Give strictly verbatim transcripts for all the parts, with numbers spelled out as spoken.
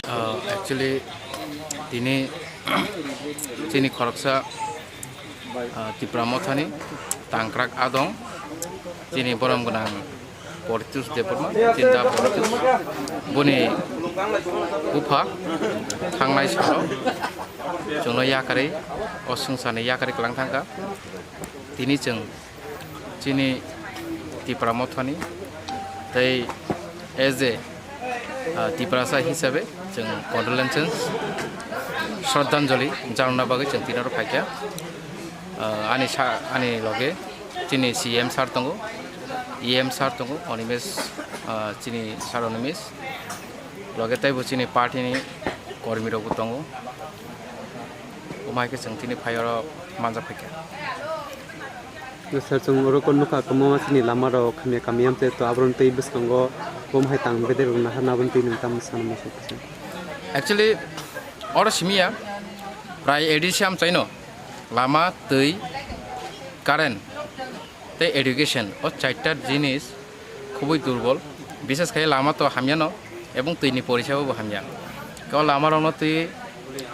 Ah, actually, tini chini khoroksa, ah, Tipra Mothani tangkrak adong, chini borom gwnang Portius Debbarma, Chinta Portius, boni bupha thangnai salo chwngno yakarwi, o swngcharni yakarwi kwlang thangkha. Tini chwng chini Tipra Mothani tei as a, ah, Tiprasa hisabe chwng condolences, shraddhanjali janana bagwi chwng tinaro phaikha. Ah, ani sa-, ani loge chini C M sir tongo, E M sir tongo, Animesh, ah, chini sir Animesh, loge teibo chini party ni kormi rokbo tongo. Omo hai khe chwng tini phai oro manjak phaikha. Sir, chwng oro kok nukha, kwbangma chini lama rok hamya kamiyam te to, aboroni twi bwskango bo hai tang bedek rok naharna, aboroni twi nwng tamo sana muchung? Actually, oro simiya prai A D C amchaino lama, twi, current tei education, o chairta jinis khubui durbol, bishes khai lama to hamyano ebong twini porisabo bo hamya. Khe o lama rokno twi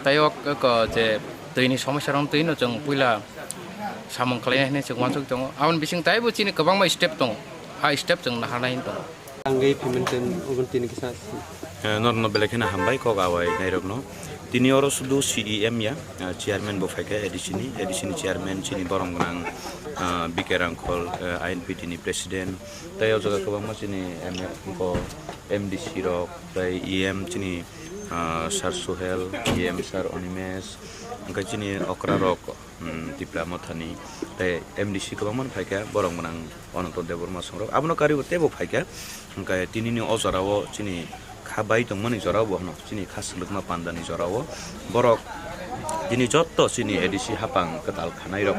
tei o k-, k-, je twini somosya rokno twino chwng puila samung khlaina hinwi chwng uansuk tongo. Aboni bising taibo chini kwbangma step tongo, a step chwng naharnai tongo. Tangwi payment ten obon tini kisa. Eh, norokno belai kheno hambai kok awai nairokno. Tini oro sudu C E M ya, eh, chairman bo phaikha A D C ni, A D C ni chairman chini borom gwnang, ah, B K Rangkhol, eh, I N P T ni president, tei o jaga kwbangma chini M F bo, M D C rok, tei E M chini, ah, Sir Suhel, E M Sir Animesh, hwnkhe chini okra rok, hmm, Tipra Mothani, tei M D C kwbangma phaikha, borom gwnang Ananto Debbarma songrok. Abono karibo teibo phaikha, hwnkhe tinini o jorao chini kha bai tongmani jorao bo hwno, chini kha swlwkma pandani jorao borok tini jotto chini A D C hapang kwtal khanairok,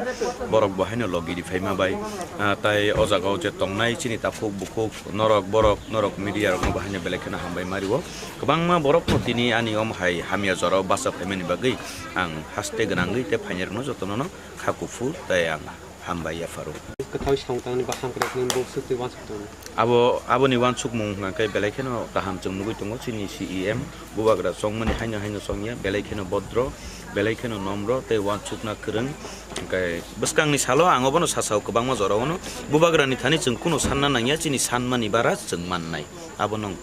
borok bo haino logi riphaima bai, ah, tai o jagao je tongnai chini takhuk bukhuk norok borok, norok media rokno bo haino belai kheno hambai mario. Kwbangma borokno tini ani om hai hamya jorao bacha phaimani bagwi ang haste gwnangwi tei phainairokno jotono no kha kuphur tei ang hambai yapharo. Kwthai song tangni ba hamkrai tongni bo swtwi uansuk tongo. Abo, aboni uansukmung hwnkha khe belai kheno kaham chwng nugwi tongo chini C E M, bubagra chongmani haino haino chongya, belai kheno bodro, belai kheno nomro tei uansukna kwrwng. Hwnkhe bwskangni salo ang obono sasao kwbangma jorao no bubagrani thani chwng kunu sanna nangya, chini sanmani bara chwng mannai. Abono ang